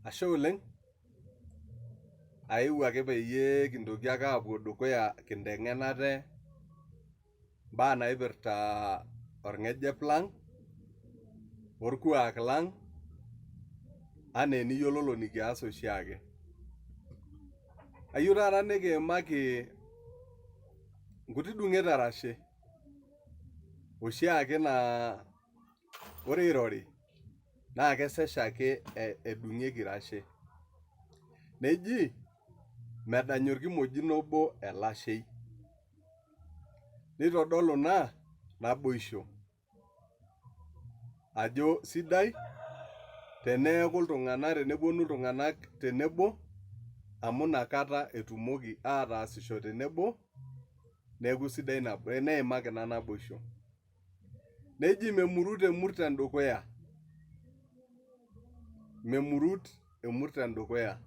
Ashe oleng, aewuo ake peyie kintoki ake aapuo dukuya kinteng'en ate imbaa naipirta orng'ejep lang orkuak lang anaa eniyiololo nikias oshiake. Ayieu taata nikiimaki nkuti dung'et arashe oshiake naa ore eirori naa kesesh ake edung'ieki irashe. Neji medany orkimojino obo elashei. Neitodolu ina naboisho ajo sidai teneeku iltung'anak tenepwonu iltung'anak tenebo amu inakata etumoki ataasisho tenebo neeku sidai neimaki ina naboisho. Neji memurut emurt endukuya, memurut emurt endukuya.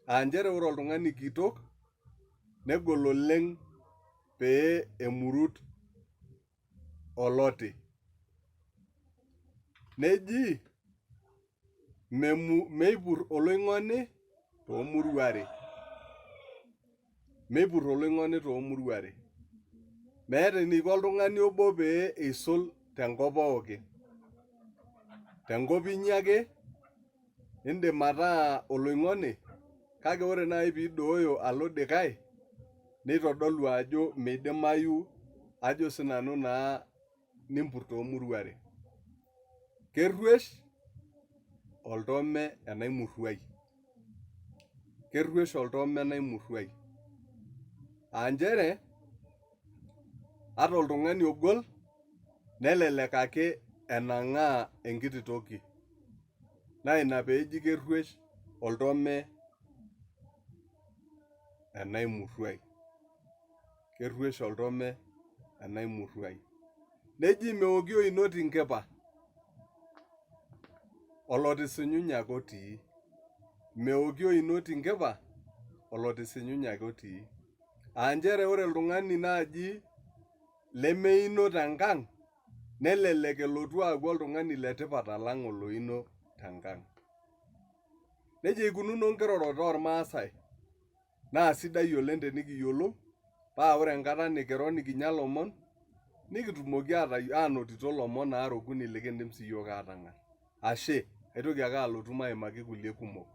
Aa nchere ore oltung'ani kitok negol oleng pee emurut oloti. Neji meipur oloing'oni toomurua are, meipur oloing'oni toomurua are. Meeta eneiko oltung'ani obo pee eisul tenkop pooki. Tenkop inyi ake indim ataa oloing'oni kake ore naaji piidooyo alo dikae neitodolu ajo meidimayu ajo sinanu naa nimpur toomurua are. Kerruesh oltome enaimurruai, kerruesh oltome enaimurruai aa nchere ata oltung'ani ogol nelelek ake enang'aa enkiti toki naa ina peeji kerruesh oltome enaimurruai. Kerruesh oltome enaimurruai. Neji meoki oinoti inkipa, olotisinyunye ake otii. Meoki oinoti inkipa, olotisinyunye ake otii. Aa nchere ore oltung'ani naaji lemeino tenkang nelelek elotu aaku oltung'ani le tipat alang oloino tenkang. Neijia eikununo nkirorot oolmaasai naa sidai oleng tenikiyiolou paa ore enkata nikiro nikinya lomon nikitumoki aanotito lomon aare okuni likindim sii iyiook aatang'ar. Ashe, aitoki ake alotu maimaki kulie kumok.